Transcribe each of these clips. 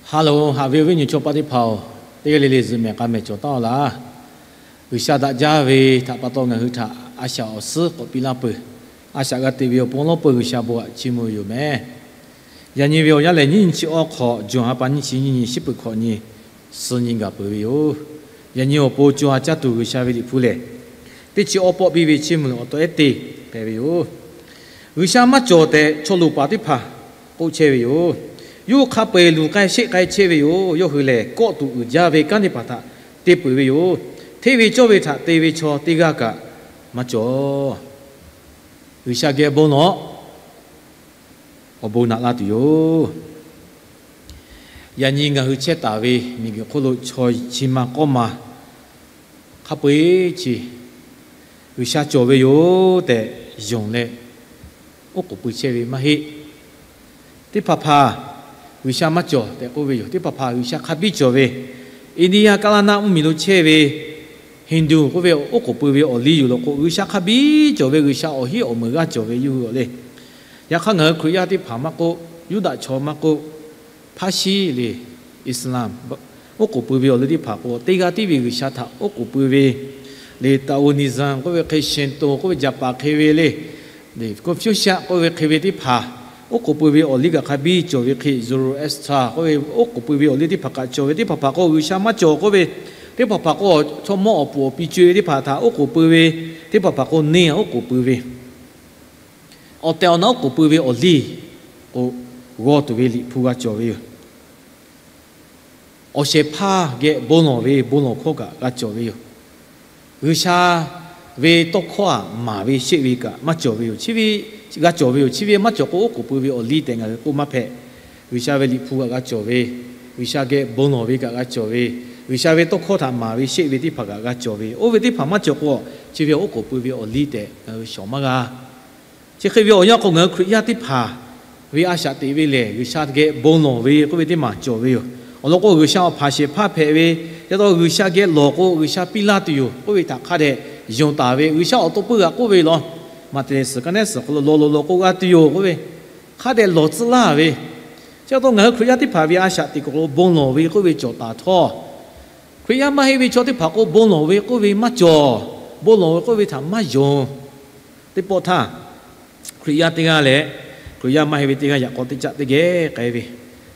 Ha loˬ, haꞈ ve awˬ viˉ awˬ nyi chaw paˆ teˇ hpaˍ-oˬ, teˇ g'aˇ le le zuhꞈ mehˍ k'a mehˍ cawˬ taˍ-aw laˇ. G'uiˬsha daꞈ jaˇ ve htaꞈ pa taw ngaˬ hui htaꞈ a shaꞈ awˬ suhˉ k'awꞈ piˇ laˇ peuˬ. A shaꞈ g'a teꞈ ve awˬ pon awˉ lawˉ peuˬ G'uiˬsha bon aꞈ chiˇ mvuh ve yoˬ mehˍ. Yaꞈ nyi ve awˬ yanˇ lehˬ, nyiˇ nyi chi awˇ hk'awꞈ, June ha pa nyiˇ chi nyiˇ nyi, shiˉ peuˬ hkawꞈ nyi, suh nyi gaˬ peuˬ ve yoˬ. Yaꞈ nyi awˬ pon co ha caˇ tuˬ G'uiˬsha ve Liꞈ hpu lehˬ, teˇ chi awˇ pawˆ piˇ ve chiˇ mvuh awˬ taw ehˉ te hpehꞈ ve yoˬ. G'uiˬsha maˇ cawˬ tehꞈ chaw luˬ paˍ teˇ hpaˍ k'oˆ chehˇ ve yoˬ. Yawˇ hui hk'a peu-eˬ luˬ k'ai sheˆ k'ai chehˇ ve yoˬ. Yawˇ hui lehˬ, kawˆ tuˬ uiˍ jaˇ ve kanˉ teˇ hpaˍ htaꞈ te peuˬ ve yoˬ. Hteˇ ve cawˇ ve htaꞈ te ve chaw teˇ g'aˇ kaꞈ maˇ cawˬ. G'uiˬsha geh bon lawˬ, awˬ bon naꞈ laˇ tuˬ yoˬ. Yaꞈ nyi ngaˬ hui chehˇ taˍ ve miˬguiˬ hk'oˆ lo chaw chi ma k'awˇ ma hk'a peu-eˬ chi G'uiˬsha cawˬ ve yoˬ tehꞈ yonˍ leh, oˉ k'oˍ pui chehˇ ve maˇ heˆ. Teˇ hpaˍ hpaˍ G'uiˬsha maˇ cawˬ tehꞈ k'oˆ ve yoˬ. Teˇ hpaˍ hpaˍ G'uiˬsha hk'a biˇ cawˬ ve, India Kaˇlaˇ naˆ mvuhˇmiˬ lo chehˇ ve Hindu k'oˆ ve oˉ k'oˍ pui ve awˬ liˇ yoˬ law k'o, G'uiˬsha hk'a biˇ cawˬ ve, G'uiˬsha awˬ hinˉ awˬ meunˍ g'aˇ cawˬ ve yawˇ hui awˬ le. Yaꞈ hk'aˇ, ngaˬ hui Hkriꞈ yaˇ teˇ hpaˍ maˇ k'oˆ, Yuˇdaꞈ chaw maˇ k'oˆ, Hpaˇshiˉ le, Islam, oˉ k'oˍ pui ve awˬ liˇ teˇ hpaˍ k'o, teˇ g'aˇ tiˉ ve G'uiˬsha htaꞈ oˉ k'oˍ pui ve le, Taoism k'oˆ ve hk'e, Shinto k'oˆ ve Japan hk'e ve le, Confucius k'oˆ ve hk'e ve teˇ hpaˍ, oˉ k'oˍ pui ve awˬ liˇ kaꞈ hk'a biˇ cawˬ ve hk'e, Zoroaster k'oˆ ve oˉ k'oˍ pui ve awˬ liˇ teˇ hpaˍ kaꞈ cawˬ ve, teˇ hpaˍ hpaˍ k'o G'uiˬsha maˇ cawˬ k'oˆ ve, teˇ hpaˍ hpaˍ k'o chaw mawˇ awˬ puˍ awˬ pi co-e ve teˇ hpaˍ htaꞈ oˉ k'oˍ pui ve, teˇ hpaˍ hpaˍ k'o neˇ oˉ k'oˍ pui ve, awˬ tehˬ awˬ na oˉ k'oˍ pui ve awˬ liˇ k'o, g'awˇ tuˬ ve Liꞈ hpu g'a cawˬ ve yoˬ. Awˬ shehˍ hpaˇ geh bon lawˬ ve bon lawˬ hkawˇ kaꞈ g'a cawˬ ve yoˬ. G'uiˬsha ve tawˇ hkawˇ aꞈ maˍ ve sheˆ ve kaꞈ maˇ cawˬ ve yoˬ. Chi ve g'a cawˬ ve yoˬ. Chi ve maˇ cawˬ k'o, oˉ k'oˍ pui ve awˬ liˇ tehꞈ ngaˬ hui k'oˆ maˇ hpehꞈ. G'uiˬsha ve Liꞈ hpu kaꞈ g'a cawˬ ve, G'uiˬsha geh bon lawˬ ve kaꞈ g'a cawˬ ve, G'uiˬsha ve tawˇ hkawˇ htaꞈ maˍ ve sheˆ ve teˇ hpaˍ kaꞈ g'a cawˬ ve, oˇ ve teˇ hpaˍ maˇ cawˬ k'o, chi ve oˉ k'oˍ pui ve awˬ liˇ tehꞈ ngaˬ hui shawˍ maˇ g'a. Chi hk'e ve awˬ yanˇ k'o, ngaˬ hui Hkriꞈ yaˇ teˇ hpaˍ ve a shaꞈ teꞈ ve lehˬ, G'uiˬsha geh bon lawˬ ve k'oˆ ve teˇ maˬ cawˬ ve yoˬ. Awˬ lawn k'o, G'uiˬsha awˬ hpaˍ shehˍ hpaˇ hpehꞈ ve, yaꞈ taw G'uiˬsha geh lawˬ k'o, G'uiˬsha piˇ laˇ tuˬ yoˬ k'oˆ ve htaꞈ hk'a dehꞈ yonˍ taˍ ve, G'uiˬsha awˬ to puiˇ g'aꞈ k'oˆ ve yoˬ law. Maꞈhtehˍ suhˍ ka neˉ suhˍ hk'aw lo lawˬ lawˬ lawˬ k'o g'a tuˬ yoˬ k'oˆ ve, hk'a dehꞈ lawˬ tcuh laˇ ve. Chi pa taw ngaˬ hui Hkriꞈ yaˇ teˇ hpaˍ ve a shaꞈ teꞈ k'o, bon lawˬ ve k'oˆ ve cawˬ taˍ htawˇ, Hkriꞈ yaˇ maˇ heˆ ve chaw teˇ hpaˍ k'o, bon lawˬ ve k'oˆ ve maˇ cawˬ. Bon lawˬ ve k'oˆ ve htaꞈ maˇ yonˍ. Teˇ pawˆ htaˇ, Hkriꞈ yaˇ teˇ g'aˇ leh Hkriꞈ yaˇ maˇ heˆ ve teˇ g'aˇ yaꞈ k'aw teˇ caˆ teˇ geh k'ai ve,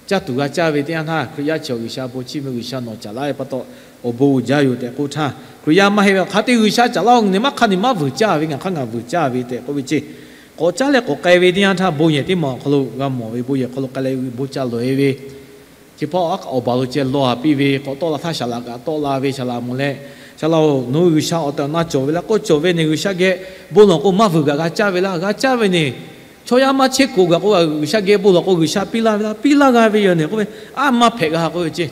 caˇ tuˬ g'a caˇ ve teˇ yanˇ htaˇ, Hkriꞈ yaˇ chi G'uiˬsha bon chiˇ mvuh, G'uiˬsha nawˬ caˍ laˇ ve pa taw awˬ bon uiˍ jaˇ yoˬ tehꞈ k'oˆ htaˇ, Hkriꞈ yaˇ maˇ heˆ ve hk'a te G'uiˬsha caˍ laˇ-o, ngaˬ neˬ maˇ hk'a neˬ maˇ vuiˬ caˇ ve, ngaˬ hk'aˇ ngaˬ vuiˬ caˇ ve tehꞈ k'oˆ ve ceˇ. K'awꞈ caˉ leh k'awꞈ k'ai ve teˇ yanˇ htaˇ, bon yehˬ teˇ maˬ awˬ hk'aw lo g'a mawˬ ve, bon yehˬ hk'aw lo k'ai leh bon caˇ lawˬ-e ve, chi hpaˇ awˬ baˬ lo ceh lawˬ-a piˇ ve, k'awꞈ tawˆ la htaˇ, saˍ laꞈ kaꞈ tawˆ la ve, saˍ laꞈ mawˬ leh, Saˍ laꞈ-oˬ, nawˬ hui G'uiˬsha awˬ tehˬ awˬ na cawˬ ve laˇ, k'oˆ cawˬ ve nehˬ, G'uiˬsha geh bon lawˬ k'o maˇ vuiˬ kaꞈ g'a caˇ ve laˇ, g'a caˇ ve nehˬ, chaw yaˇ maˇ chehˇ kuiˬ gaˬ k'o, G'uiˬsha geh bon lawˬ k'o G'uiˬsha piˇ laˇ ve laˇ, piˇ laˇ g'a ve yoˬ nehˬ k'oˆ ve, a maˇ hpehꞈ g'a k'oˆ ve ceˇ.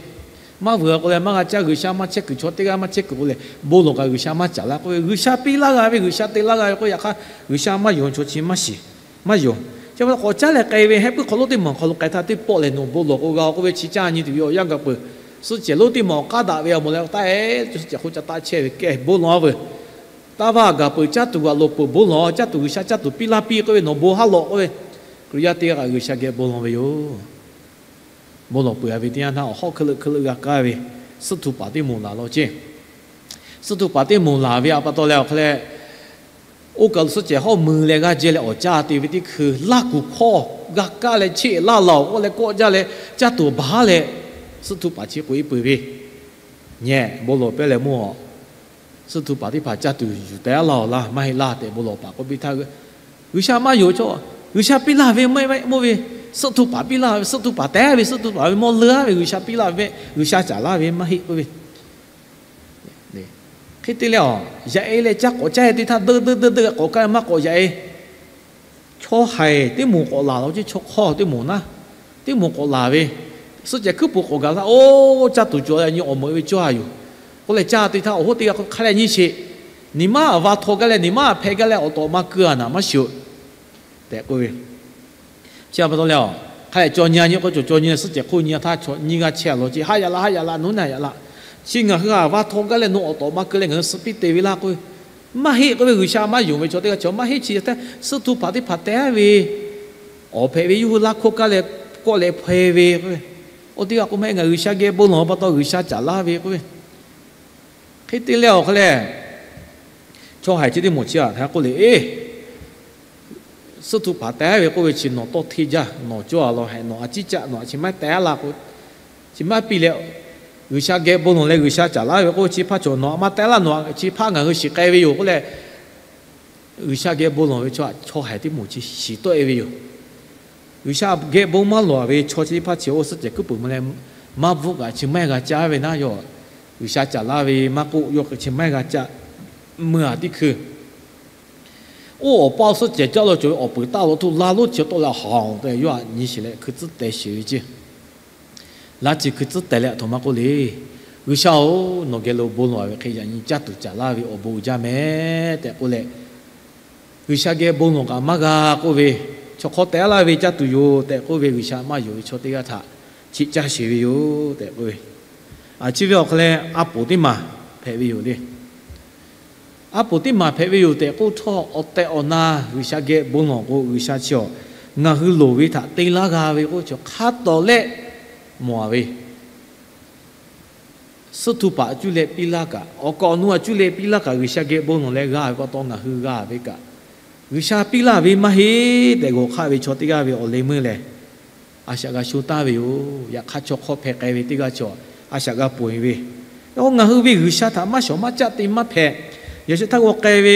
Maˇ vuiˬ g'a k'o leh maˇ g'a caˇ, G'uiˬsha maˇ chehˇ kuiˬ, chaw teˇ g'aˇ maˇ chehˇ kuiˬ k'o leh, bon lawˬ kaꞈ G'uiˬsha maˇ caˍ laˇ k'oˆ ve, G'uiˬsha piˇ laˇ g'a ve, G'uiˬsha te laˇ g'a ve k'oˆ, yaꞈ hk'aˇ G'uiˬsha maˇ yonˍ, chaw chi maˇ shiˍ, maˇ yonˍ. Chi pa taw k'awꞈ caˉ leh k'ai ve, heh puiˉ hk'aw lo teˇ maˬ hk'aw lo k'ai htaˇ teˇ pawˆ lehˬ, nawˬ bon lawˬ k'o g'a k'oˆ ve, chi caˇ nyi tuˬ ve awˬ yanˇ gaˬ peuˬ. Suhˆ cehˬ lonˉ teˇ maˬ awˬ k'aˉ daꞈ ve awˬ moˍ leh, taˇ-e, suhˆ cehˬ hk'oˆ ca taˆ chehˇ ve kehˬ bon lawˬ-a veuˬ. Taˇ vaˇ gaˬ peuˬ, caˇ tuˬ g'aꞈ loˍ peuˬ, bon lawˬ, caˇ tuˬ G'uiˬsha caˇ tuˬ piˇ laˇ piˇ k'oˆ ve, nawˬ bon haˉ lawꞈ k'oˆ ve, Hkriꞈ yaˇ teˇ g'aˇ kaꞈ G'uiˬsha geh bon lawˬ ve yoˬ. Bon lawˬ peuˬ-a ve teˇ yanˇ htaˇ, awˬ hawˉ hkuiˇ leuˆ hkuiˇ leuˆ g'a kaˇ ve, suhˆ htu paˍ teˇ moˍ laˬ law ceˇ. Suhˆ htu paˍ teˇ moˍ laˬ ve a pa taw leh awˬ hk'aw leh, oˇ kaˬ lo suhˆ cehˬ hawˉ mui leh g'aˇ jehˇ leh awˬ caˇ te ve teˇ hkui, laˇ kuˬ hkawˇ g'a kaˇ leh cheˆ laˇ laˬ-oˬ k'oˆ leh kawˆ jaˇ leh, caˇ tuˬ baˬ haˉ leh, suhˆ htu paˍ chi k'oꞈ-e peuˬ ve, Nyi, bon lawˬ pehˇ leh mawˇ-a. Suhˆ htu paˍ teˇ hpaˍ caˇ tuˬ yuˬ teh-a laˇ-oˬ laˇ, maˇ heˆ laˇ tehꞈ bon lawˬ paˍ k'oˆ piˇ htaˇ, G'uiˬsha maˇ yonˍ chaw, G'uiˬsha piˇ laˇ ve maˇ heˆ, mawˇ ve, suhˆ htu paˍ piˇ laˇ ve, suhˆ htu paˍ teh ve, suhˆ htu paˍ ve mawˇ leuˉ-a ve, G'uiˬsha piˇ laˇ ve, G'uiˬsha caˍ laˇ ve maˇ heˆ k'oˆ ve. Hk'e te leh-a, yaꞈ-e leh caˇ k'awꞈ caˇ-e te htaˇ, deuˆ deuˆ deuˆ deuˆ k'awꞈ kaˇ maˇ k'awꞈ yaꞈ-e. Chaw haiˬ teˇ moˍ k'awꞈ laˬ law ceˇ, chaw hk'awˇ teˇ moˍ naˉ, teˇ moˍ k'awꞈ laˬ ve, suhˆ cehˬ hkuiˉ puˍ k'awꞈ gaˬ htaˇ, oˇ caˇ tuˬ cawˬ leh nyi awˬ meuꞈ ve cawˇ-a yoˬ. K'oˆ leh caˇ te htaˇ, awˬ hoˉ teˇ g'aˇ k'oˆ hk'a leh nyi sheˍ. Niˬ maˉ a va htaw gaˇ leh, niˬ maˉ a hpehꞈ gaˇ leh, awˬ tawꞈ ma keu-a naˍ maˇ shiˍ-oꞈ tehꞈ k'oˆ ve. Chi a pa taw leh-a, hk'a leh caw nyi-a nyi k'o, caw nyi leh suhˆ cehˬ hk'oˆ nyi-a htaˇ, chaw nyi g'aˇ chehˇ-a law ceˇ, Haˉ yaꞈ laˇ, haˉ yaꞈ laˇ, nawˬ naˉ yaꞈ laˇ. Chi ngaˬ hui a va htaw gaˇ leh nawˬ awˬ tawꞈ ma keu leh ngaˬ hui suh piˇ te ve laˇ k'oˆ ve, maˇ heˆ k'oˆ ve, G'uiˬsha maˇ yonˍ ve chaw teˇ g'aˇ chaw maˇ heˆ. Chi htaˇ suhˆ htu paˍ teˇ hpaˍ teh ve, awˬ hpehꞈ ve yawˇ hui laˇ hkawˇ kaˇ leh, kawˆ leh hpaw ve k'oˆ ve, Oˇ teˇ g'aˇ k'o maˇ heˆ, ngaˬ G'uiˬsha geh bon lawˬ pa taw G'uiˬsha caˍ laˇ ve k'oˆ ve. Hk'e te leh awˬ hk'aw leh, chaw haiˬ chi teˇ moˍ chi htaꞈ k'oˆ le, Eˇ, suhˆ htu hpaˍ teh ve k'oˆ ve chi nawˬ tawˇ hteˇ jaˇ, nawˬ cawˇ a law hehꞈ, nawˬ a ciˉ caˆ, nawˬ a chi maˇ teh laˇ k'o, chi maˇ piˇ leh, G'uiˬsha geh bon lawˬ leh G'uiˬsha caˍ laˇ ve k'oˆ ve chi hpaˇ cawˬ, nawˬ a maˇ teh laˇ, nawˬ a chi hpaˇ ngaˬ hui shiˍ k'ai ve yoˬ k'oˆ leh, G'uiˬsha geh bon lawˬ ve chaw htaꞈ chaw haiˬ teˇ moˍ chi shiˍ tawˆ e ve yoˬ. G'uiˬsha geh bon maˇ lawˬ ve chaw chi teˇ hpaˍ chi oˇ suhˆ cehˬ kuiˉ puiˍ mvuh leh, maˇ bvuhˆ kaꞈ chi maˇ g'a caˇ ve naˉ yoˬ. G'uiˬsha caˍ laˇ ve maˇ k'oˆ, yawˇ chi maˇ g'a caˇ. Meuˇ a tiˉ hkui, oˇ awˬ paˇ suhˆ cehˬ caˇ lo cawˬ ve awˬ peuˬ taˇ lo htuˇ la lonˉ chi tawˆ leh haˍ te yawˇ htaꞈ nyi sheˍ leh hkui tcuhˉ teh sheˍ ve ceˇ. Laˇ chi hkui tcuhˉ teh leh a htoꞈ ma k'oˆ le, G'uiˬsha-oˬ, nawˬ geh lo bon lawˬ ve hk'e yaꞈ nyi caˇ tuˬ caˍ laˇ ve awˬ bon uiˍ jaˇ mehˍ tehꞈ k'oˆ leh, G'uiˬsha geh bon lawˬ kaꞈ maˇ g'a k'oˆ ve, chaw hk'awˇ teh laˇ ve caˇ tuˬ yoˬ tehꞈ k'oˆ ve, G'uiˬsha maˇ yonˍ ve chaw teˇ g'aˇ htaꞈ cheꞈ caˇ sheˍ ve yoˬ tehꞈ k'oˆ ve. A, chi ve awˬ hk'aw leh a poˍ teˇ maˬ hpehꞈ ve yoˬ le. A poˍ teˇ maˬ hpehꞈ ve yoˬ tehꞈ k'oˆ htawˇ, awˬ tehˬ awˬ na G'uiˬsha geh bon lawˬ k'o, G'uiˬsha chi awˬ ngaˬ hui loˍ ve htaꞈ te laˇ g'a ve k'oˆ ve chi hk'a tawˍ lehˆ mawˬ a ve, suhˆ htu paˍ a cuˇ leh piˇ laˇ kaꞈ, awˬ kaˍ awˬ nu a cuˇ leh piˇ laˇ kaꞈ, G'uiˬsha geh bon lawˬ leh g'a ve pa taw ngaˬ hui g'a ve kaꞈ, G'uiˬsha piˇ laˇ ve maˇ heˆ tehꞈ g'awˬ hk'aˆ ve chaw teˇ g'aˇ ve awˬ leh meuˇ lehˬ, a shaꞈ g'a sho taˍ ve yoˬ. Yaꞈ hk'aˇ chaw hk'awˇ hpeh k'ai ve teˇ g'aˇ chi a shaꞈ g'a ponˬ e ve, ngaˬ hui ve G'uiˬsha htaꞈ maˇ shawˍ maˇ caˆ te maˇ hpehꞈ. Yaꞈ sheh htaˇ g'aw k'ai ve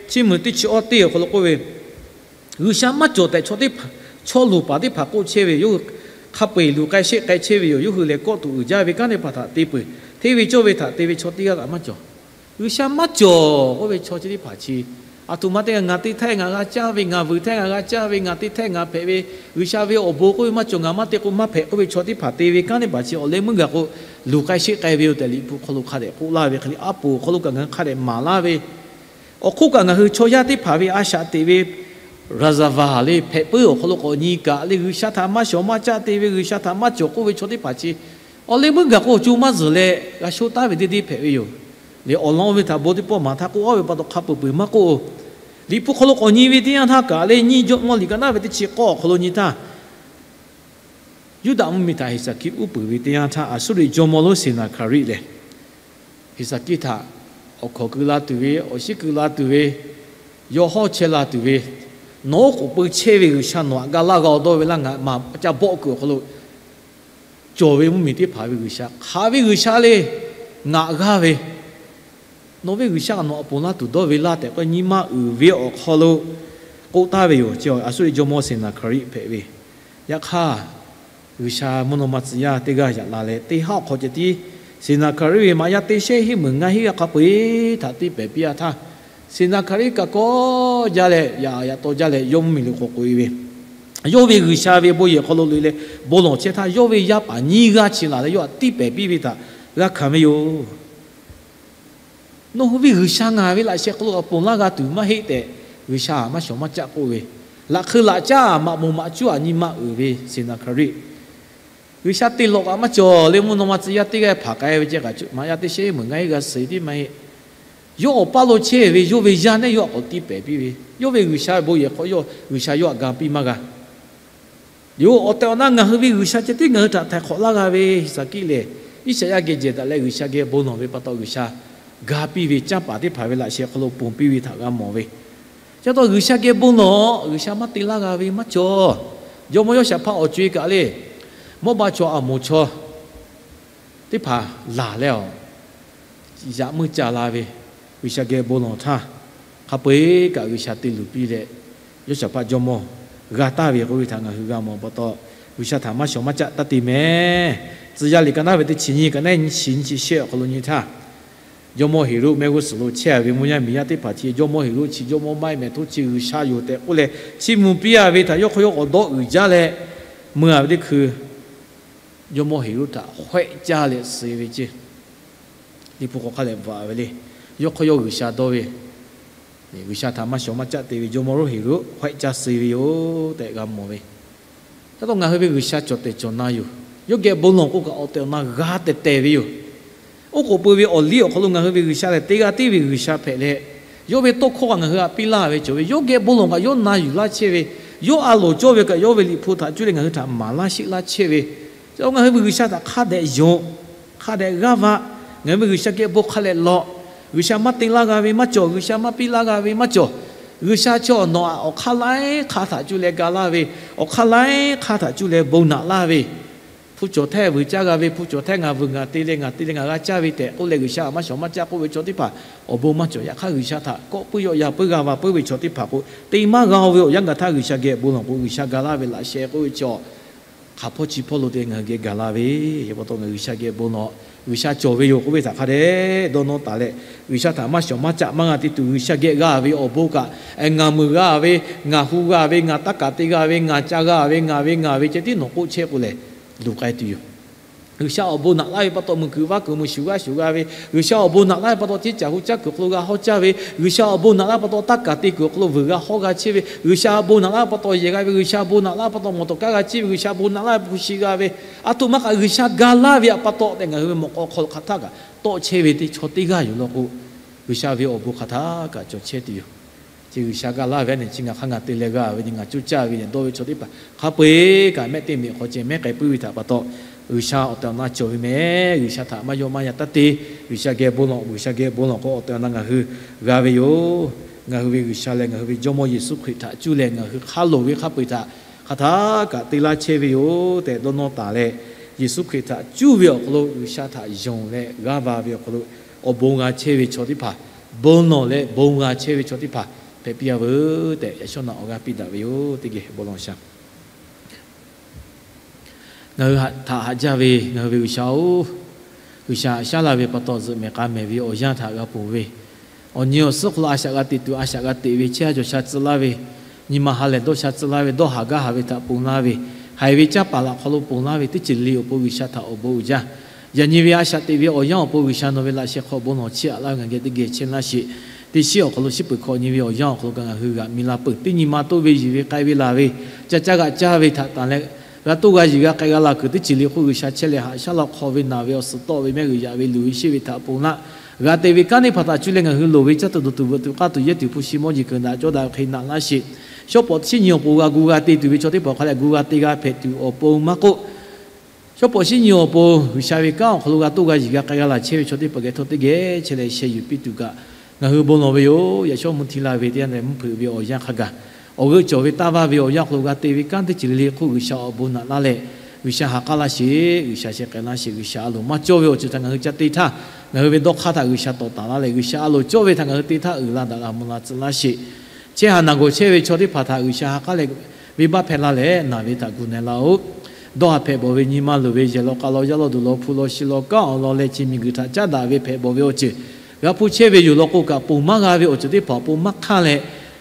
Chiˇ mvuh teˇ chi awˇ teˇ awˬ hk'aw lo k'oˆ ve, G'uiˬsha maˇ cawˬ tehꞈ chaw teˇ hpaˍ, chaw luˬ paˍ teˇ hpaˍ k'oˆ chehˇ ve yoˬ. Hk'a peu-eˬ luˬ k'ai sheˆ k'ai chehˇ ve yoˬ. Yawˇ hui lehˬ kawˆ tuˬ uiˍ jaˇ ve kanˉ teˇ hpaˍ htaꞈ te peuˬ. Hteˇ ve cawˇ ve htaꞈ te ve chaw teˇ g'aˇ kaꞈ maˇ cawˬ. G'uiˬsha maˇ cawˬ k'oˆ ve chaw chi teˇ hpaˍ chi, a htoꞈ ma te ngaˬ te htehˇ ngaˬ g'a caˇ ve, ngaˬ vuiˬ htehˇ ngaˬ g'a caˇ ve, ngaˬ te htehˇ ngaˬ hpehꞈ ve, G'uiˬsha ve awˬ bon k'oˆ ve maˇ cawˬ, ngaˬ maˇ te k'o maˇ hpehꞈ k'oˆ ve chaw teˇ hpaˍ te ve kanˉ teˇ hpaˍ chi awˬ leh meuˇ gaˬ k'o, luˬ k'ai sheˆ k'ai ve yoˬ tehꞈ Liꞈ hpu hk'aw lo hk'a dehꞈ k'oˆ laˇ ve hk'e le, a poˍ awˬ hk'aw lo kaꞈ ngaˬ hui hk'a dehꞈ maˍ laˇ ve, awˬ hk'oˆ kaꞈ ngaˬ hui chaw yaˇ teˇ hpaˍ ve a shaꞈ teꞈ ve raˍzaˍvaˍ le hpehꞈ puiˉ awˬ hk'aw lo k'awꞈ nyi kaꞈ le, G'uiˬsha htaꞈ maˇ shawˍ maˇ caˆ te ve, G'uiˬsha htaꞈ maˇ cawˬ k'oˆ ve chaw teˇ hpaˍ chi awˬ leh meuˇ gaˬ k'o co maˇ zuhˬ leh g'a sho taˍ ve deˇ deˇ hpehꞈ ve yoˬ. Lehˬ awˬ lawn oˇ ve htaꞈ bon teˇ pawˆ maˍ htaˇ k'oˆ aˉ ve pa taw hk'a peu-eˬ peuˬ maˇ k'oˆ-oˬ. Liꞈ hpu hk'aw lo k'awꞈ nyi ve teˇ yanˇ htaˇ kaꞈ le, nyiˇ Jawˇmawˇ liꞈ ka naˉ ve teˇ chi k'awˇ awˬ hk'aw lo nyi htaˇ, Yuˇdaꞈ mvuhˇmiˬ htaꞈ Heˍsaˍkiˆ uˉ peunˍ ve teˇ yanˇ htaˇ, Aˍsuˇriˆ jawˇmawˇ lonˉ Seˍnaˍhkaˍriˆ lehˬ, Heˍsaˍkiˆ htaꞈ awˬ hkawnˍ keu la tuˬ ve, awˬ shiˉ keu la tuˬ ve, yawˇ hawˉ chehˇ la tuˬ ve, nawˬ oˉ k'oˍ pui chehˇ ve G'uiˬsha nawˬ htaꞈ ga laˇ g'a-oˬ dawˇ ve laˇ, ngaˬ maˬ ca bawˆ keu awˬ hk'aw lo cawˬ ve mvuhˇmiˬ teˇ hpaˍ ve G'uiˬsha, hk'aˬ ve G'uiˬsha le, ngaˬ g'aˇ ve nawˬ ve G'uiˬsha nawˬ htaꞈ ponˬ laˇ tuˬ dawˇ ve laˇ tehꞈ k'o, nyi ma uiˍ ve awˬ hk'aw lo k'oˆ taˍ ve yoˬ. Chi Aˍsuˇriˆ jawˇmawˇ Seˍnaˍhkaˍriˆ hpehꞈ ve. Yaꞈ hk'aˇ, G'uiˬsha mvuhˇ naw ma tcuh yaˇ teˇ g'aˇ yaꞈ la leh, teˇ haˉ awˬ hk'aw ceh tiˉ Seˍnaˍhkaˍriˆ ve maꞈ yaˇ teˇ shehˉ hiˉ meunˍ ngaˇ hinˉ g'aˇ hk'a peu-eˬ htaꞈ tiˇ pehˍ piˇ a htaˇ, Seˍnaˍhkaˍriˆ kaꞈ kawˆ jaˇ leh, yaꞈ yaꞈ taw jaˇ leh, yawˇ mvuhˇmiˬ lo k'awꞈ k'oꞈ e ve, yawˇ ve G'uiˬsha ve bon yehˬ hk'aw lo loꞈ e leh bon lawˬ chehˇ htaˇ, yawˇ ve yaˇ paˍ nyiˇ g'aˇ chi laˬ leh yawˇ htaꞈ tiˇ pehˍ piˇ ve htaꞈ g'a hkanˍ ve yoˬ. Nawˬ hui ve G'uiˬsha ngaˬ ve laꞈ sheh hk'aw lo ponˬ laˇ g'a tuˬ maˇ heˆ tehꞈ, G'uiˬsha maˇ shawˍ maˇ caˆ k'oˆ ve, laꞈ hk'eu laꞈ caˉ maꞈ moˍ maꞈ cuˉ aꞈ nyi ma uiˍ ve Seˍnaˍhkaˍriˆ, G'uiˬsha te lawꞈ kaꞈ maˇ cawˬ leh, mvuhˇ naw ma tcuh yaˇ teˇ g'aˇ hpanˍ k'ai ve ceh kaꞈ, maꞈ yaˇ teˇ shehˉ meunˍ ngaˇ hinˉ g'a suh tiˉ maˇ heˆ. Yawˇ awˬ paˇ lo chehˇ ve yawˇ ve yaˇ neˇ yawˇ htaꞈ k'awꞈ tiˇ pehˍ piˇ ve, yawˇ ve G'uiˬsha ve bon yehˬ hk'aw yawˇ G'uiˬsha yawˇ htaꞈ ga piˇ maˇ g'a. Yoˬ, awˬ tehˬ awˬ na ngaˬ hui ve G'uiˬsha ceh tiˉ ngaˬ hui htaꞈ htaiˍ hk'awꞈ laˇ g'a ve Heˍsaˍkiˆ lehˬ, Iˉsaˍyaˆ geh jehˬ daꞈ leh G'uiˬsha geh bon lawˬ ve pa taw G'uiˬsha ga piˇ ve, canˇ paˍ teˇ hpaˍ ve laꞈ sheh hk'aw lo ponˬ piˇ ve htaꞈ g'a mawˬ ve. Chi pa taw G'uiˬsha geh bon lawˬ, G'uiˬsha maˇ te laˇ g'a ve maˇ cawˬ. Jawˇmawˇ Yawˇshaˍhpaˆ awˬ co e kaꞈ le, Mawˇbaˆ chaw Aˍmoˍ chaw teˇ hpaˍ laˬ leh awˬ yaꞈ meuˇ ca la ve, G'uiˬsha geh bon lawˬ htaˇ, hk'a peu-eˬ kaꞈ G'uiˬsha te luˬ piˇ leh, Yawˇshaˍhpaˆ jawˇmawˇ g'a taˍ ve k'oˆ ve htaꞈ ngaˬ hui g'a mawˬ pa taw, G'uiˬsha htaꞈ maˇ shawˍ maˇ caˆ taˇ te mehˍ. Tcuh yaˇ liꞈ ka naˉ ve teˇ chi nyiˇ ka naˉ nyiˇ chi nyiˇ chi shehˆ awˬ hk'aw lo nyi htaˇ, jawˇmawˇ Heˍroˆ mehˆ g'uˇ suhˍ lo chehˇ ve mvuhˇ yaˇ miˬ yaˇ teˇ hpaˍ chi jawˇmawˇ Heˍroˆ chi jawˇmawˇ maˇ heˆ mehˍ, hto chi G'uiˬsha yoˬ tehꞈ k'oˆ leh chiˇ mvuh piˇ a ve htaꞈ yawˇ hk'aw yawˇ k'awꞈ dawˇ uiˍ jaˇ leh, mui a ve teˇ hkui jawˇmawˇ Heˍroˆ htaꞈ hawehˆ caˇ leh suh ve ceˇ. Liꞈ hpu k'awꞈ hk'a leh bvuhꞈ a ve le. Yawˇ hk'aw yawˇ G'uiˬsha dawˇ ve, G'uiˬsha htaꞈ maˇ shawˍ maˇ caˆ te ve jawˇmawˇ Heˍroˆ hawehˆ caˇ suh ve yoˬ tehꞈ g'a mawˬ ve. Ca taw ngaˬ hui ve G'uiˬsha cawˬ tehˬ cawˬ na yoˬ. Yawˇ geh bon lawˬ k'o kaꞈ awˬ tehˬ awˬ na g'a tehˬ tehˬ ve yoˬ. Oˉ k'oˍ pui ve awˬ liˇ awˬ hk'aw lo ngaˬ hui ve G'uiˬsha lehˬ, teˇ g'aˇ tiˉ ve G'uiˬsha hpehꞈ leh, yawˇ ve tawˇ hkawˇ kaꞈ ngaˬ hui htaꞈ piˇ laˇ ve cawˬ ve, yawˇ geh bon lawˬ kaꞈ yawˇ na yuˬ laˇ chehˇ ve, yawˇ a loˍ cawˇ ve kaꞈ yawˇ ve liꞈ hpu htaꞈ cuˇ leh ngaˬ hui htaꞈ maˍ laˇ sheˆ laˇ chehˇ ve, Ngaˬ hui ve G'uiˬsha htaꞈ hk'a dehꞈ yonˍ, hk'a dehꞈ g'aˇ va. Ngaˬ hui ve G'uiˬsha geh bon hk'a leh lawꞈ. G'uiˬsha maˇ te laˇ g'a ve maˇ cawˬ. G'uiˬsha maˇ piˇ laˇ g'a ve maˇ cawˬ. G'uiˬsha chaw nawˬ aꞈ awˬ hk'aˇ laiˉ hk'aˇ htaꞈ cuˇ leh ga laˇ ve, awˬ hk'aˇ laiˉ hk'aˇ htaꞈ cuˇ leh bon naꞈ laˇ ve, hpu cawˬ htehˇ vuiˬ caˇ g'a ve, hpu cawˬ htehˇ ngaˬ vuiˬ ngaˬ te leh ngaˬ te leh ngaˬ g'a caˇ ve tehꞈ k'oˆ leh G'uiˬsha aꞈ maˇ shawˍ maˇ caˆ k'oˆ ve chaw teˇ hpaˍ awˬ bon maˇ cawˬ. Yaꞈ hk'aˇ G'uiˬsha htaꞈ kawˆ puiˉ yawˆ yan puiˉ g'a va puiˉ ve chaw teˇ hpaˍ k'o, te maˇ g'a-o ve awˬ yanˇ gaˬ htaˇ G'uiˬsha geh bon lawˬ k'o, G'uiˬsha ga laˇ ve laꞈ sheh k'oˆ ve chaw hk'aˬ hpawˇ chi hpawˇ lo te ngaˬ hui geh gaˬ la ve, pa taw ngaˬ G'uiˬsha geh bon lawˬ. G'uiˬsha cawˬ ve yoˬ k'oˆ ve htaꞈ hk'a dehꞈ dawˇ nawˇ taˍ leh, G'uiˬsha htaꞈ maˇ shawˍ maˇ caˆ maˇ g'a te tuˬ, G'uiˬsha geh g'a ve awˬ bon kaꞈ, ngaˬ muiˬ g'a ve, ngaˬ hu g'a ve, ngaˬ taˇ kaˬ te g'a ve, ngaˬ ca g'a ve, ngaˬ ve ngaˬ ve ceh tiˉ nawˬ k'oˆ chehˇ k'o lehˬ, luˬ k'ai tuˬ yoˬ. G'uiˬsha awˬ bon naꞈ laˇ ve pa taw muiˬ kuiˬ vaˇ kuiˬ muiˬ shuˍ g'aˇ shuˍ g'a ve, G'uiˬsha awˬ bon naꞈ laˇ ve pa taw ceˇ caˬ hu caˇ kuiˬ awˬ hk'aw lo g'a hawˇ caˇ ve, G'uiˬsha awˬ bon naꞈ laˇ ve pa taw taˇ kaˬ te kuiˬ awˬ hk'aw lo vuiˬ g'a hawˇ g'a chehˇ ve, G'uiˬsha awˬ bon naꞈ laˇ ve pa taw yehˬ g'a ve, G'uiˬsha awˬ bon naꞈ laˇ ve pa taw mawˬ tawˍ kaˉ g'a chehˇ ve, G'uiˬsha awˬ bon naꞈ laˇ ve hpu shi g'a ve, aˬ htoꞈ ma kaꞈ G'uiˬsha ga laˇ ve pa taw tehꞈ ngaˬ hui ve mawꞈ k'aw hk'aw lo hk'aˬ htaˇ kaꞈ tawˆ chehˇ ve teˇ chaw teˇ g'aˇ yoˬ law k'o, G'uiˬsha ve awˬ bon hk'aˬ htaˇ kaꞈ cawˬ chehˇ tuˬ yoˬ. Chi G'uiˬsha ga laˇ ve a nehˬ chi ngaˬ hk'aˇ ngaˬ te leh g'a ve nyi ngaˬ coˇ caˇ ve nyi dawˇ ve chaw teˇ hpaˍ hk'a peu-eˬ kaꞈ mehˆ teˇ meꞈ hk'aw ceh mehˉ k'ai puiˉ ve htaꞈ pa taw, G'uiˬsha awˬ tehˬ awˬ na cawˬ ve meh. G'uiˬsha htaꞈ maˇ yawˇ maˇ yaˇ taˇ te. G'uiˬsha geh bon lawˬ, G'uiˬsha geh bon lawˬ k'o awˬ tehˬ awˬ na ngaˬ hui g'a ve yoˬ. Ngaˬ hui ve G'uiˬsha leh ngaˬ hui ve Jawˇmawˇ Yeˍsuˆ Hkriꞈ htaꞈ cuˇ leh ngaˬ hui hk'a loˍ ve hk'a peu-eˬ htaꞈ hk'aˬ htaˇ kaꞈ te laˇ chehˇ ve yoˬ tehꞈ dawˇ nawˇ taˍ leh, Yeˍsuˆ Hkriꞈ htaꞈ cuˇ ve awˬ hk'aw lo G'uiˬsha htaꞈ yonˍ leh g'aˇ va ve awˬ hk'aw lo awˬ bon g'a chehˇ ve chaw teˇ hpaˍ, bon lawˬ leh bon g'a chehˇ ve chaw teˇ hpaˍ hpehꞈ piˇ a veuˬ tehꞈ yaꞈ shawˉ naꞈ awˬ g'aˇ piˇ daꞈ ve yoˬ. Teˇ geh bon lawˬ shaˍ. Ngaˬ hui htaꞈ haꞈ jaˇ ve ngaˬ hui ve G'uiˬsha-oˬ, G'uiˬsha haꞈ shaˉ la ve pa taw zuhꞈ mehˍ k'a mehˍ ve awˬ yanˇ htaꞈ g'a ponˬ ve, awˬ nyi awˬ suhˉ hk'aw lo a shaꞈ g'a teꞈ tuˬ a shaꞈ g'a teꞈ ve, chehˇ ha cawˬ sha tcuh laˇ ve, nyi ma ha lehˬ dawˇ sha tcuh laˇ ve, dawˇ haˍ gaˇ haˍ ve htaꞈ ponˬ laˇ ve, haiˬ ve caˇ paˍ laꞈ hk'aw lo ponˬ laˇ ve teˇ ceuˬ le awˬ pon G'uiˬsha htaꞈ awˬ bon uiˍ jaˇ. Yaꞈ nyi ve a shaꞈ teꞈ ve awˬ yanˇ awˬ pon G'uiˬsha nawˬ ve laꞈ sheh hk'aw bon lawˬ chiˇ aꞈ laˇ ve ngaˬ geh teˇ geh chehˇ laˇ sheˍ. Teˇ shiˉ awˬ hk'aw lo shiˉ peuˬ hkawꞈ nyi ve awˬ yanˇ awˬ hk'aw lo kaꞈ ngaˬ hui g'aꞈ mi la peuˬ. Teˇ nyi ma toˇ ve yiˬ ve k'ai ve laˬ ve, ca caˇ g'aꞈ caˇ ve htaꞈ tanˬ leh, g'a toˇ g'a yiˬ g'a k'ai g'a laˬ kuiˬ teˇ ceuˬ le hk'oˆ G'uiˬsha chehˇ leh haꞈ shaˉ la hk'aw ve naˬ ve awˬ suhˍ tawˆ ve mehˆ g'uiˬ yaꞈ ve luˬ ve sheˆ ve htaꞈ ponˬ laˇ. G'a te ve kanˉ teˇ hpaˍ htaꞈ cuˇ leh ngaˬ hui loˍ ve caˇ tuˬ dawˬ tuˬ veuꞈ tuˬ k'aˇ tuˬ yehˇ tuˬ hpu shi mawˇ jeˬ kuiˬ naꞈ caw daꞈ ve hk'e naꞈ laˇ sheˍ. Shawˉ pawˍ teˇ shiˉ nyi awˬ pon g'a gu g'a te tuˬ ve chaw teˇ hpaˍ hk'a leh gu g'a te g'a hpehꞈ tuˬ awˬ pon maˇ k'oˆ, shawˉ pawˍ shiˉ nyi awˬ pon G'uiˬsha ve kanˉ awˬ hk'aw lo g'a toˇ g'a yiˬ g'a k'ai g'a laˬ chehˇ ve chaw teˇ hpaˍ geh htawˇ teˇ geh chehˇ leh sheh yuˬ piˇ tuˬ kaꞈ ngaˬ hui bon lawˬ ve yoˬ. Yaꞈ shawˉ mvuhˇ hti la ve teˇ yanˇ leh mvuhˇ hpeuꞈ ve awˬ yanˇ hk'a gaˬ, awˬ g'euˆ cawˬ ve taˇ vaˇ ve awˬ yanˇ hk'aw lo g'a te ve kanˉ teˇ ceuˬ le le hk'oˆ G'uiˬsha awˬ bon naꞈ laˇ leh, G'uiˬsha ha k'aˉ laˇ sheˍ. G'uiˬsha sheh k'ai laˇ sheˍ. G'uiˬsha a loˍ maˇ cawˇ ve awˬ ceuˬ htaꞈ ngaˬ hui ca te htaˇ, ngaˬ hui ve dawˇ hk'aˇ htaꞈ G'uiˬsha tawˍ taˍ laˇ leh, G'uiˬsha a loˍ cawˇ ve htaꞈ ngaˬ hui te htaˇ uiˍ la daꞈ la mvuh la tcuh laˇ sheˍ. Chehˇ ha naˬ gawˬ chehˇ ve chaw teˇ hpaˍ htaꞈ G'uiˬsha ha k'aˉ leh, venˇbaˆ hpehˇ laˇ leh naˬ ve htaꞈ gu na laˇ-oˆ. Dawˇ haˍ hpehꞈ bawˬ ve nyi ma luˬ ve yehˬ law k'a law yaˇ law duˬ law hpu law shi law kanˉ awˬ lawn leh chi miˬguiˬ htaꞈ caˉ daꞈ ve hpehꞈ bawˬ ve awˬ ceuˬ g'a hpu chehˇ ve yoˬ law k'o kaꞈ, ponˬ maˇ g'a ve awˬ ceuˬ teˇ hpaˍ awˬ pon maˇ hk'aˇ leh,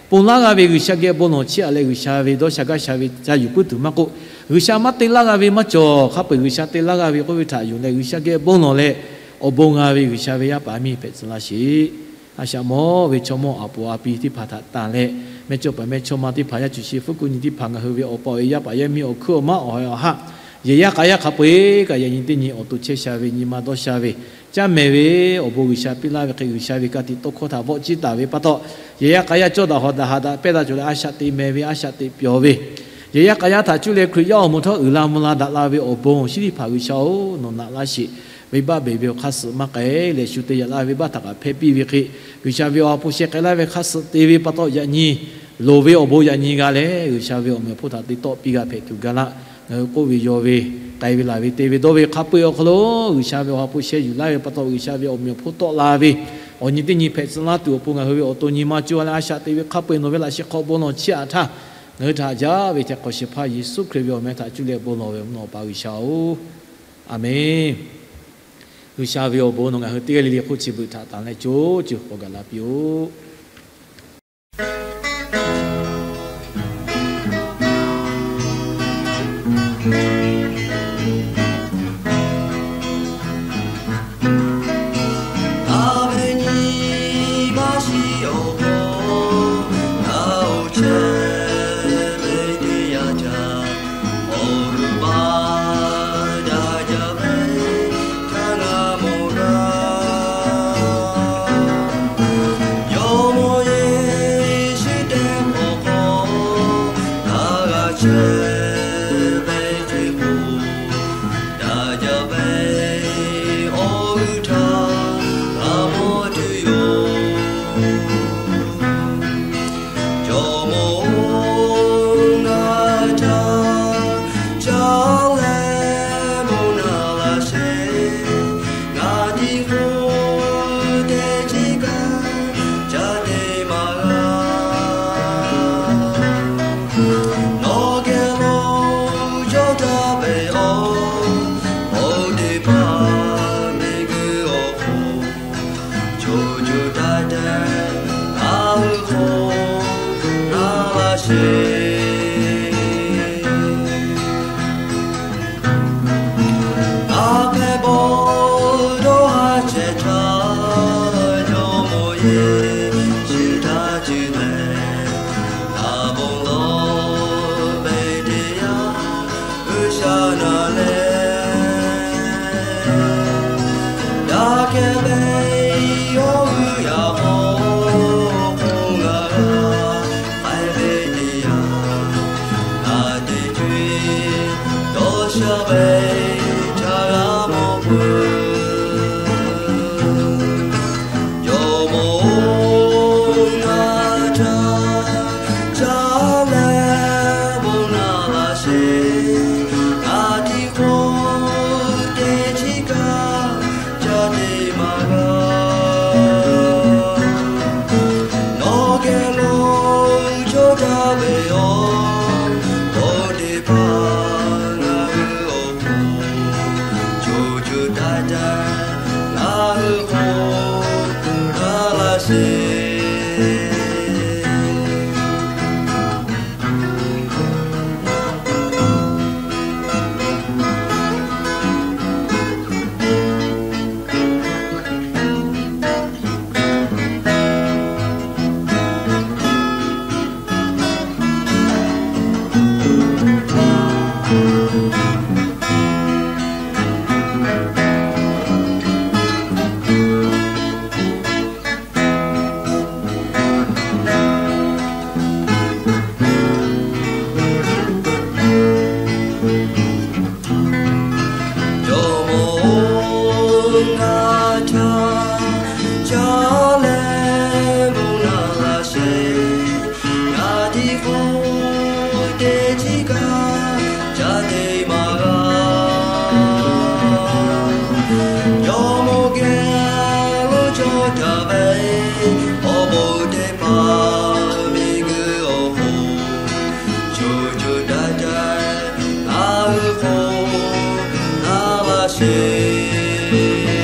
ponˬ laˇ g'a ve G'uiˬsha geh bon lawˬ chiˇ aꞈ leh G'uiˬsha ve dawˇ sha gaˇ sha ve ca yuˬ puiˉ tuˬ maˇ k'oˆ, G'uiˬsha maˇ te laˇ g'a ve maˇ cawˬ. Hk'a peu-eˬ G'uiˬsha te laˇ g'a ve k'oˆ ve htaꞈ yonˍ leh G'uiˬsha geh bon lawˬ leh, awˬ bon g'a ve G'uiˬsha ve yaˇ paˍ miˇ hpehꞈ tcuh laˇ sheˍ. A shaꞈ mawˇ ve chaw mawˇ aˬ poˍ a pi teˇ hpaˍ htaꞈ tanˬ leh, mehˇ cawˇ paˍ mehˇ chawˇ ma teˇ hpaˍ yaˇ cuˬ shi fuˉ kuˬ nyi teˇ hpaˍ ngaˬ hui ve awˬ pa awˬ e yaˇ paˍ yaˇ miˇ awˬ hkuiˉ awˬ maˉ awˬ ha awˬ haˆ, yehˬ yaˇ k'a yaˇ hk'a peu-eˬ kaꞈ yaꞈ nyi teˇ nyi awˬ to chehˇ sha ve nyi ma dawˇ sha ve, caˇ mehˍ ve awˬ bon G'uiˬsha piˇ laˇ ve hk'e G'uiˬsha ve ka tiꞈ tawˇ hkawˇ htaꞈ vawˆ ciˇ taˍ ve pa taw, yehˬ yaˇ k'a yaˇ cawˇ daꞈ hawˍ daꞈ haꞈ daꞈ pehˇ daꞈ cawˬ leh a shaꞈ teꞈ mehˍ ve a shaꞈ teꞈ pyawˬ ve, yehˬ yaˇ k'a yaˇ htaꞈ cuˇ leh Hkriꞈ yaˇ awˬ moˍ htawˇ uiˍ la mvuh la daꞈ la ve awˬ bon awˬ shinˉ teˇ hpaˍ G'uiˬsha-oˬ, nawˬ naꞈ laˇ sheˍ. Venˇbaˆ beˬ ve awˬ hk'aˇ suh maˇ k'ai leh shu te yaꞈ laˇ ve venˇbaˆ htaꞈ kaꞈ hpehˇ piˇ ve hk'e, G'uiˬsha ve awˬ ha hpu sheh k'ai laˇ ve hk'aˇ suh te ve pa taw yaꞈ nyi loˍ ve awˬ bon yaꞈ nyi g'a leh G'uiˬsha ve awˬ meꞈ awˬ hponˇ htaꞈ te tawˆ piˇ g'a hpehꞈ tuˬ ga laˇ. Ngaˬ hui k'oˆ ve yaw ve, k'ai ve laˬ ve te ve dawˇ ve hk'a peu-eˬ awˬ hk'aw lo G'uiˬsha ve awˬ ha hpu sheh yuˬ laˇ ve pa taw G'uiˬsha ve awˬ meꞈ awˬ hponˇ tawˆ la ve, awˬ nyi teˇ nyi hpehꞈ tcuh laˇ tuˬ awˬ pon ngaˬ hui ve awˬ to nyi ma coˇ a leh a shaꞈ teꞈ ve hk'a peu-eˬ nawˬ ve laꞈ sheh hk'aw bon lawˬ chiˇ aꞈ htaˇ, ngaˬ hui htaꞈ haꞈ jaˇ ve hteˇ hk'awꞈ shehˍ hpaˇ Yeˍsuˆ Hkriꞈ ve awˬ meh htaꞈ cuˇ leh bon lawˬ ve mvuhˇ naw Awˬ pa G'uiˬsha-oˬ, Aˍmenˬ. G'uiˬsha ve awˬ bon nawˬ ngaˬ hui teˇ g'aˇ le le hk'oˆ chi beuꞈ htaꞈ tanˬ leh co ceuˬ k'awꞈ gaˬ la piˇ-oˆ. Chi kaꞈ ca te maˇ g'a. Jawˇmawˇ geh lo cawˇ caˇ ve, awˬ bon teˇ hpaˍ miˬguiˬ awˬ hk'oˆ co co taiˍ taiˍ a g'euˆ k'o, a laˇ sheˍ.